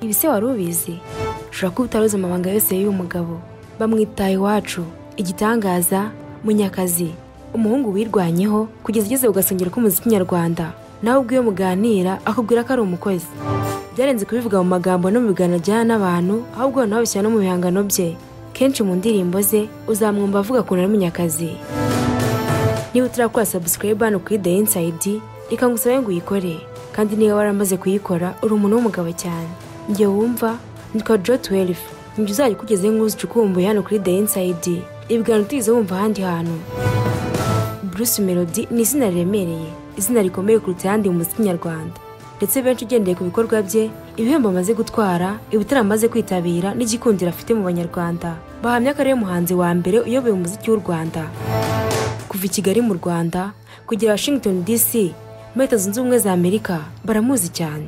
Ibi se wari ubizi? Ushobora kuba utaruzi amabanga yose y'uyu mugabo. Bamwitaye iwacu, igitangaza, Munyakazi, umuhungu wirwanyeho kugeza ageze ku gasongero k'umuziki nyarwanda. Nawe ubwo iyo muganira akubwira ko ari umukozi. Byarenze kubivuga mu magambo no mu biganiro ajyana n'abantu, ahubwo noneho abishyira no mu bihangano bye. Kenshi mu ndirimbo ze uzamwumva avuga ukuntu ari Munyakazi. Niba utarakora subscribe hano kuri The Inside, reka ngusabe ngo uyikore. Kandi niba waramaze kuyikora, uri umuntu w'umugabo cyane. Njye wumva nitwa Joe 12. Njye uzajya ukugezeho inkuru zicukumbuye hano kuri The Inside, ibiganiro utigeze wumva ahandi hantu. Bruce Melody ni izina riremereye, izina rikomeye kuruta ayandi mu muziki nyarwanda. Ndetse benshi ugendeye ku bikorwa bye, ibihembo amaze gutwara, ibitaramo amaze kwitabira n'igikundiro afite mu banyarwanda, bahamya ko ariwe muhanzi wa mbere uyoboye umuziki w'u Rwanda. Kuva i Kigali mu Rwanda kugera Washington DC muri Leta Zunze Ubumwe za Amerika baramuzi cyane.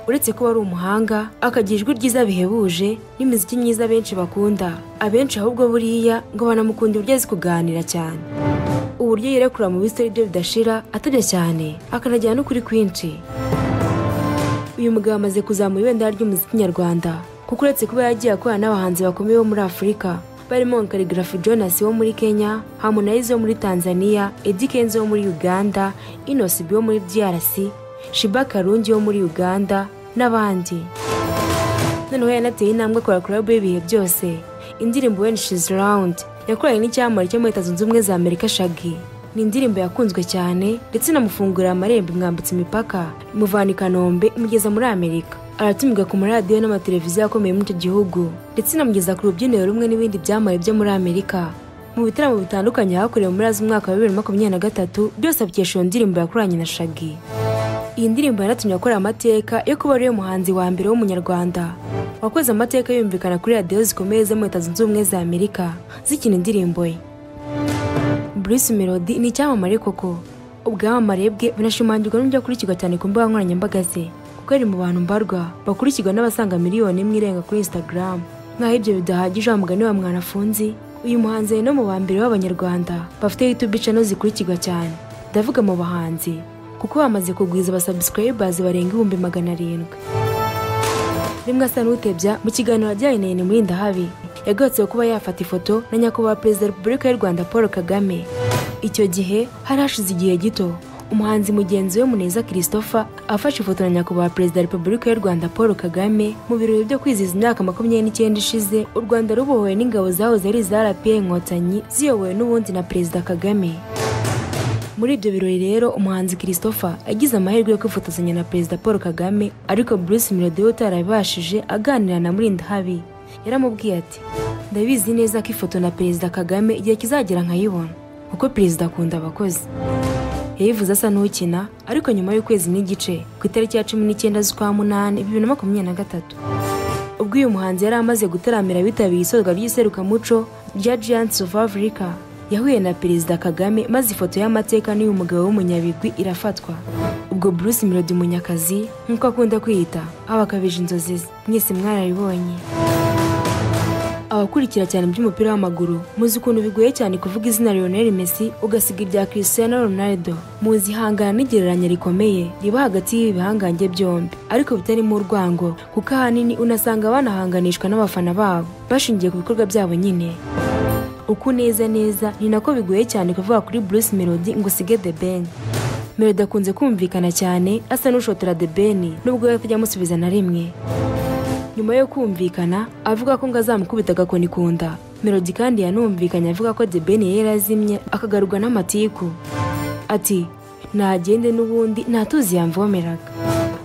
Uretse kuba ari umuhanga, akagira ijwi ryiza bihebuje n'imiziki myiza benshi bakunda. Abenshi ahubwo buriya ngo banamukunda uburyo azi kuganira cyane. Uburyo yirekura mu bisitori bye bidashira, atabya cyane, akanajyana n'ukuri kwinshi. Uyu mugabo amaze kuzamura ibendera ry'umuziki nyarwanda, kuko uretse kuba yagiye akorana n'abahanzi bakomeye bo muri Afurika, barimo Khaligraph Jonas wo muri Kenya, Harmonize wo muri Tanzania, Eddy Kenzo wo muri Uganda, Innoss'B wo muri DRC, Sheebah Karungi wo muri Uganda n'abandi. Noneho yanateye intambwe akora collab y'ibihe byose, indirimbo When She's Round yakoranye n'icyamamare cyo muri Leta Zunze Ubumwe za Amerika Shaggy. Ni indirimbo yakunzwe cyane ndetse inamufungurira amarembo, imwambutsa imipaka, imuvana i Kanombe imugeza muri Amerika. Aratumirwa ku maradiyo n'amateleviziyo akomeye muri icyo gihugu, ndetse inamugeza ku rubyiniro rumwe n'ibindi byamamare byo muri Amerika. Mu bitaramo bitandukanye hakorewe muri azi umwaka wa 2023, byose abikesha iyo ndirimbo yakoranye na Shaggy. Iyi ndirimbo yanatumye akora amateka yo kuba ariwe muhanzi wa mbere w'umunyarwanda wakoze amateka yumvikana kuri radiyo zikomeye zo muri Leta Zunze Ubumwe za Amerika zikina indirimbo ye. Bruce Melody ni icyamamare koko. Ubwamamare bwe bunashimangirwa n'uburyo akurikirwa cyane ku mbuga nkoranyambaga ze, kuko ari mu bantu mbarwa bakurikirwa n'abasaga miliyoni imwe irenga kuri Instagram. Nk'aho ibyo bidahagije wa mugani wa Mwanafunzi, uyu muhanzi ari no mu ba mbere b'abanyarwanda bafite YouTube channel zikurikirwa cyane. Ndavuga mu bahanzi kuko bamaze kugwiza abasubscribers barenga 700,000. Rimwe asa n'utebya mu kiganiro yajyanye na Murindahabi, yagarutse kuba yafata ifoto na nyakubahwa Perezida wa Repubulika y'u Rwanda Paul Kagame. Icyo gihe hari hashize igihe gito umuhanzi mugenzi we Muneza Christopher afashe ifoto na nyakubahwa Perezida wa Repubulika y'u Rwanda Paul Kagame mu birori byo kwizihiza imyaka 29 ishize u Rwanda rubohowe n'ingabo zahoze ari iza RPA Inkotanyi ziyobowe n'ubundi na Perezida Kagame. Muri ibyo birori rero umuhanzi Christopher yagize amahirwe yo kwifotozanya na Perezida Paul Kagame, ariko Bruce Melody we utarabibashije aganira na Murindahabi yaramubwiye ati: "Ndabizi neza ko ifoto na Perezida Kagame igihe kizagera nkayibona, kuko Perezida akunda abakozi." Yabivuze asa n'ukina, ariko nyuma y'ukwezi n'igice ku itariki ya 19 z'ukwa 8 2023, ubwo uyu muhanzi yari amaze gutaramira abitabiriye isozwa ry'iserukiramuco rya Giants of Africa, yahuye na Perezida Kagame maze ifoto y'amateka n'uyu mugabo w'umunyabigwi irafatwa. Ubwo Bruce Melody Munyakazi nk'uko akunda kwiyita aba akabije inzozi ze, mwese mwarabibonye. Abakurikira cyane by'umupira w'amaguru muzi ukuntu bigoye cyane kuvuga izina Lionel Messi ugasiga irya Cristiano Ronaldo. Muzi ihangana n'igereranya rikomeye riba hagati y'ibi bihangange byombi, ariko bitarimo urwango, kuko ahanini unasanga banahanganishwa n'abafana babo bashingiye ku bikorwa byabo nyine. Uku neza neza ni nako bigoye cyane kuvuga kuri Bruce Melody ngo usige The Ben. Melody akunze kumvikana cyane asa n'ushotora The Ben nubwo atajya amusubiza na rimwe. Nyuma yo kumvikana avuga ko ngo azamukubita agakoni ku nda, Melody kandi yanumvikanye avuga ko The Ben yari yarazimye akagarurwa n'amatiku. Ati: "Nagende n'ubundi ntatuzi yamvomeraga."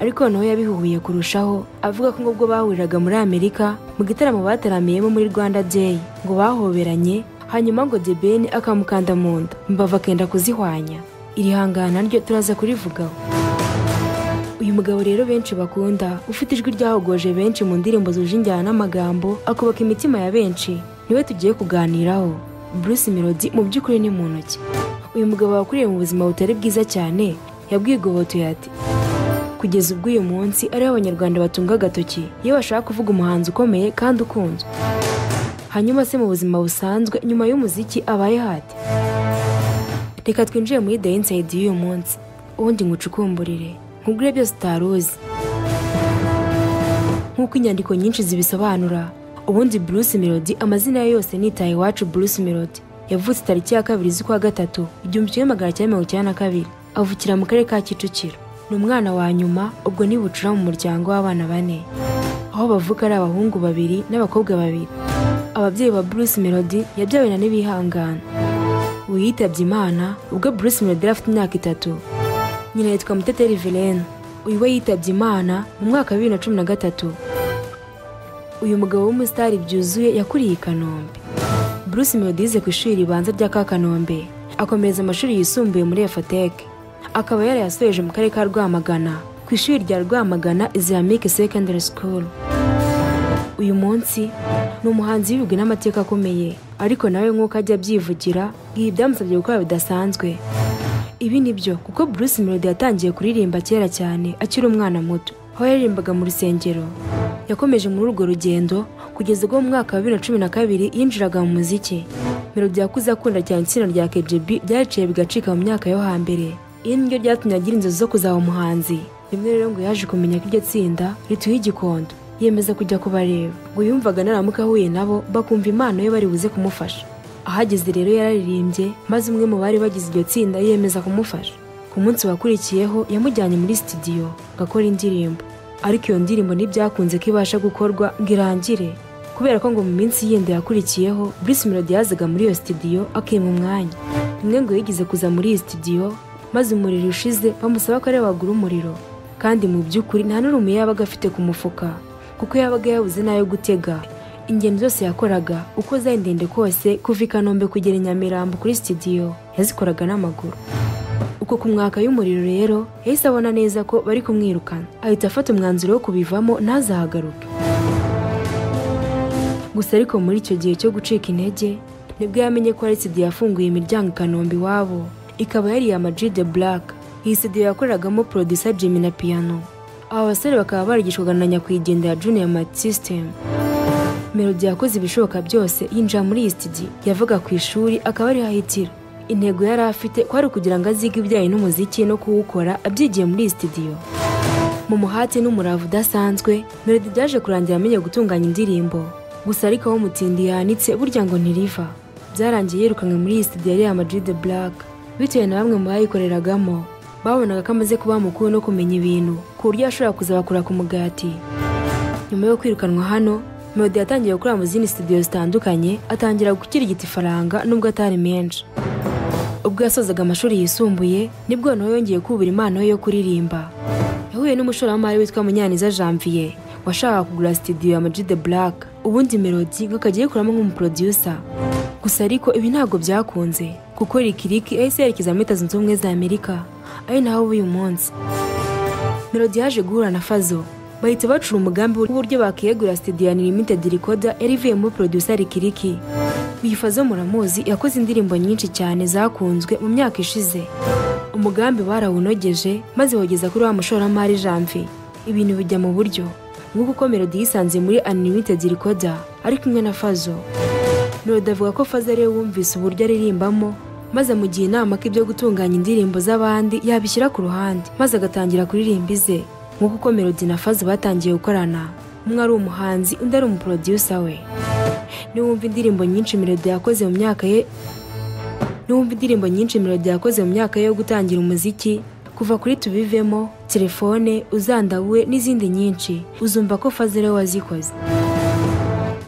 Ariko noneho yabihuhuye kurushaho avuga ko ngo ubwo bahuriraga muri Amerika mu gitaramo bataramiyemo muri Rwanda Day ngo bahoberanye, hanyuma ngo The Ben akamukanda mu nda, imbavu akenda kuzihwanya. Iri hangana naryo turaza kurivugaho. Uyu mugabo rero benshi bakunda, ufite ijwi ryahogoje benshi mu ndirimbo zuje injyana n'amagambo akubaka imitima ya benshi, niwe tugiye kuganiraho. Bruce Melody mu by'ukuri ni muntu ki? Uyu mugabo wakuriye mu buzima butari bwiza cyane yabwigobotoye ati: "Kugeza ubwo uyu munsi ariho abanyarwanda batunga agatoki iyo bashaka kuvuga umuhanzi ukomeye kandi ukunzwe." Hanyuma se mu buzima busanzwe nyuma y'umuziki abaye hati? Reka twinjire muri The Inside y'uyu munsi, ubundi ngucukumburire nkubwire byose utaruzi. Nk'uko inyandiko nyinshi zibisobanura, ubundi Bruce Melody amazina ye yose ni Itahiwacu Bruce Melody. Yavutse tariki ya 2 z'ukwa gatatu 1992, avukira mu karere ka Kicukiro. Ni umwana wa nyuma, ubwo ni bucura mu muryango w'abana bane, aho bavuka ari abahungu babiri n'abakobwa babiri. Ababyeyi ba Bruce Melody yabyawe na Nibihangana. Uyitabye Imana ubwo Bruce Melody yari afite imyaka 3. Nyina yitwa Muteteri Vilena. Uyu we yitabye Imana mu mwaka wa 2013. Uyu mugabo w'umusitari byuzuye yakuriye i Kanombe. Bruce Melody yize ku ishuri ribanza rya Kanombe, akomereza amashuri yisumbuye muri Efatec, akaba yarayasoreje mu karere ka Rwamagana ku ishuri rya Rwamagana Islamic Secondary School. Uyu munsi ni umuhanzi w'ibigwi n'amateka akomeye, ariko nawe nk'uko ajya abyivugira, ibi byamusabye gukora bidasanzwe. Ibi nibyo kuko Bruce Melody yatangiye kuririmba kera cyane akiri umwana muto, aho yaririmbaga mu rusengero. Yakomeje muri urwo rugendo kugeza ubwo mu mwaka wa 2012 yinjiraga mu muziki. Melody yakuze akunda cyane itsinda rya KGB ryaciye bigacika mu myaka yo hambere. Iri niryo ryatumye agira inzozi zo kuzaba umuhanzi. Rimwe rero ngo yaje kumenya ko iryo tsinda rituye Gikondo, yemeza kujya kubareba. Ngo yumvaga naramuka ahuye nabo bakumva impano ye bari buze kumufasha. Ahageze rero yararirimbye, maze umwe mu bari bagize iryo tsinda yemeza kumufasha. Ku munsi wakurikiyeho yamujyanye muri studio gakora indirimbo, ariko iyo ndirimbo ntibyakunze ko ibasha gukorwa ngo irangire, kubera ko ngo mu minsi yindi yakurikiyeho Bruce Melody yazaga muri iyo studio akima umwanya. Rimwe ngo yigeze kuza muri iyi studio, maze umuriro ushize bamusaba ko ari wagura umuriro, kandi mu by'ukuri nta n'urume yabaga afite ku mufuka, kuko yabaga yabuze n'ayo gutega. Ingendo zose yakoraga uko zari ndende kose, kuva i Kanombe kugera i Nyamirambo kuri studio yazikoraga n'amaguru. Uko ku mwaka y'umuriro rero yahise abona neza ko bari kumwirukana, ahita afata umwanzuro wo kubivamo ntazahagaruke. Gusa ariko muri icyo gihe cyo gucika intege nibwo yamenye ko ari studio yafunguye imiryango i Kanombe iwabo, ikaba yari iya Ama-G The Black. Iyi studio yakoreragamo producer Jimmy na Piano. Aba basore bakaba barigishwaga na nyakwigendera Junior Multisystem. Melody yakoze ibishoboka byose yinjira muri iyi studio, yavaga ku ishuri akaba ariho ahitira. Intego yari afite kwari kugira ngo azige ibijyanye n'umuziki no kuwukora abyigiye muri iyi studio. Mu muhati n'umurava udasanzwe, Melody byaje kurangira amenye gutunganya indirimbo. Gusa ariko aho umutindi yanitse burya ngo ntiriva. Byarangiye yirukanwe muri iyi studio yari Ama-G The Black, bitewe na bamwe mu bayikoreragamo babonaga ko amaze kuba mukuru no kumenya ibintu ku buryo ashobora kuzabakura ku mugati. Nyuma yo kwirukanwa hano, Melody yatangiye gukora mu zindi studio zitandukanye, atangira gukirigita ifaranga nubwo atari menshi. Ubwo yasozaga amashuri yisumbuye nibwo noneho yongeye kubura impano ye yo kuririmba. Yahuye n'umushoramari witwa Munyaneza Janvier washakaga kugura studio ya Ama-G The Black, ubundi Melody ngo akajya ayikoramo nk'umuproducer. Gusa ariko ibi ntabwo byakunze kuko Lick yahise yerekeza muri Leta Zunze Ubumwe za Amerika, ari naho uyu munsi. Melody yaje guhura na Fazzo, bahita bacura umugambi w'uburyo bakiyegura studio ya Unlimited Recorder yari ivuyemo producer Lick. Uyu Fazzo muramuzi, yakoze indirimbo nyinshi cyane zakunzwe mu myaka ishize. Umugambi barawunogeje maze bawugeza kuri wa mushoramari Janvier, ibintu bijya mu buryo. Nk'uko uko Melody yisanze muri Unlimited Recorder ari kumwe na Fazzo. Melody avuga ko Fazzo ariwe wumvise uburyo aririmbamo, maze amugira inama ko ibyo gutunganya indirimbo z'abandi yabishyira ku ruhande, maze agatangira kuririmba ize. Nk'uko uko Melody na Fazzo batangiye gukorana, umwe ari umuhanzi undi ari umuproducer we. Niwumva indirimbo nyinshi Melody yakoze mu myaka ye, niwumva indirimbo nyinshi Melody yakoze mu myaka ye yo gutangira umuziki, kuva kuri Tubivemo, Telefone, Uzandawe n'izindi nyinshi, uzumva ko Fazzo ariwe wazikoze.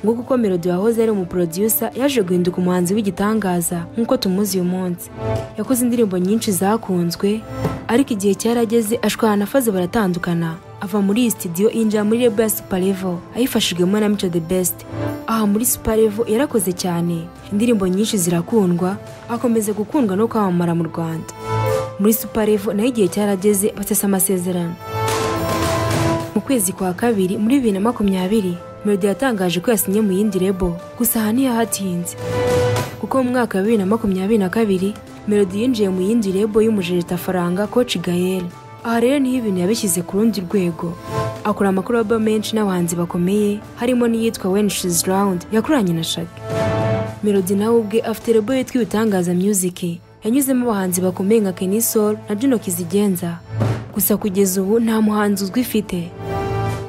Nk'uko uko Melody wahoze ari umuproducer yaje guhinduka umuhanzi w'igitangaza nk'uko tumuzi uyu munsi. Yakoze indirimbo nyinshi zakunzwe, ariko igihe cyarageze ashwana na Fazzo baratandukana, ava muri iyi studio yinjira muri label ya Super Level ayifashijwemo na Mico The Best. Aha muri Super Level yarakoze cyane, indirimbo nyinshi zirakundwa, akomeza gukundwa no kwamamara mu Rwanda. Muri Super Level nayo igihe cyarageze basesa amasezerano. Mu kwezi kwa kabiri muri 2020 Melody yatangaje ko yasinye mu yindi label, gusa aha ntiyahatinze kuko mu mwaka wa 2022 Melody yinjiye mu yindi label y'umujeretafaranga Coach Gael. Aha rero niho ibintu yabishyize ku rundi rwego, akora amakorabo menshi n'abahanzi bakomeye harimo n'iyitwa When She's Round yakoranye na Shaggy. Melody nawe ubwe afite label yitwa Ibitangaza Music Yanyuzemo abahanzi bakomeye nka Kenny Sol na Juno Kizigenza. Gusa kugeza ubu nta muhanzi uzwi ifite.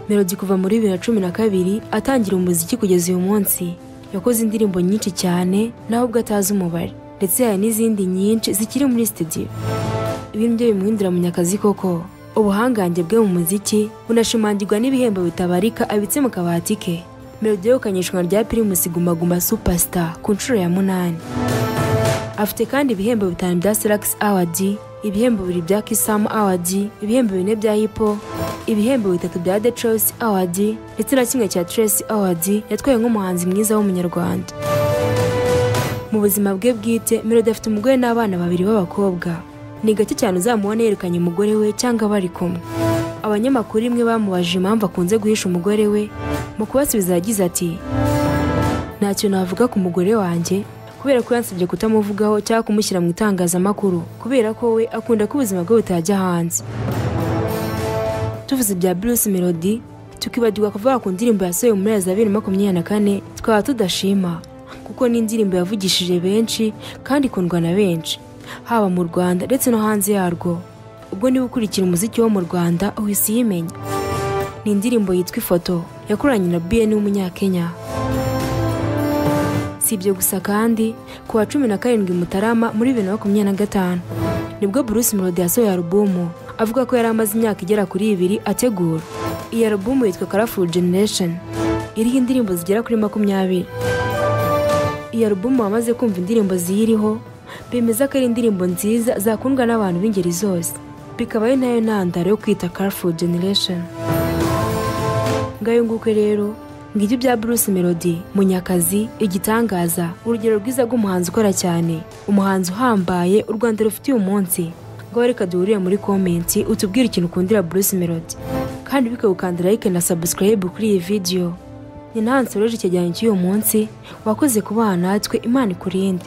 Melody kuva muri 2012 atangira umuziki kugeza uyu munsi yakoze indirimbo nyinshi cyane nawe ubwo atazi umubare, ndetse hari n'izindi nyinshi zikiri muri studio. Ibi nibyo bimuhindura Munyakazi koko. Ubuhangange bwe mu muziki bunashimangirwa n'ibihembo bitabarika abitse mu kabati ke. Melody yegukanye irushanwa rya Primus Guma Guma Superstar ku nshuro ya 8. Afite kandi ibihembo 5 bya Salax Award, ibihembo 2 bya Kisam Award, ibihembo 4 bya Hippo, ibihembo 3 bya The Choice Award ndetse na kimwe cya Trace Award yatwaye nk'umuhanzi mwiza w'umunyarwanda. Mu buzima bwe bwite, Melody afite umugore n'abana 2 b'abakobwa. Ni gake cyane uzamubona yerekanye umugore we cyangwa bari kumwe. Abanyamakuru rimwe bamubajije impamvu akunze guhisha umugore we, mu kubasubiza yagize ati: "Ntacyo navuga ku mugore wanjye kubera ko yansabye kutamuvugaho cyangwa kumushyira mu itangazamakuru, kubera ko we akunda ko ubuzima bwe butajya hanze." Tuvuze ibya Bruce Melody tukibagirwa kuvuga ku ndirimbo yasohoye mu mezi 2024 twaba tudashima, kuko ni indirimbo yavugishije benshi kandi ikundwa na benshi, haba mu Rwanda ndetse no hanze yarwo. Ubwo niba ukurikira umuziki wo mu Rwanda uhise uyimenya. Ni indirimbo yitwa Ifoto yakoranye na Bien w'umunyakenya. Si ibyo gusa kandi, ku wa 17 Mutarama muri 2025 nibwo Bruce Melody yasohoye alubumu avuga ko yari amaze imyaka igera kuri 2 ategura. Iyi alubumu yitwa Colorful Generation, iriho indirimbo zigera kuri 20. Iyi alubumu bamaze kumva indirimbo ziyiriho bemeza ko ari indirimbo nziza zakundwa n'abantu b'ingeri zose, bikaba ari nayo ntandaro yo kwita Colorful Generation. Ngayo nguko rero ngibyo bya Bruce Melody, Munyakazi, igitangaza, urugero rwiza rw'umuhanzi ukora cyane, umuhanzi uhambaye u Rwanda rufite uyu munsi. Ngo reka duhurire muri comment utubwire ikintu ukundira Bruce Melody, kandi bikagukandira like na subscribe kuri iyi video. Ni nta nsoreje icyegeranyo cy'uyu munsi, wakoze kubana natwe, Imana ikurinde.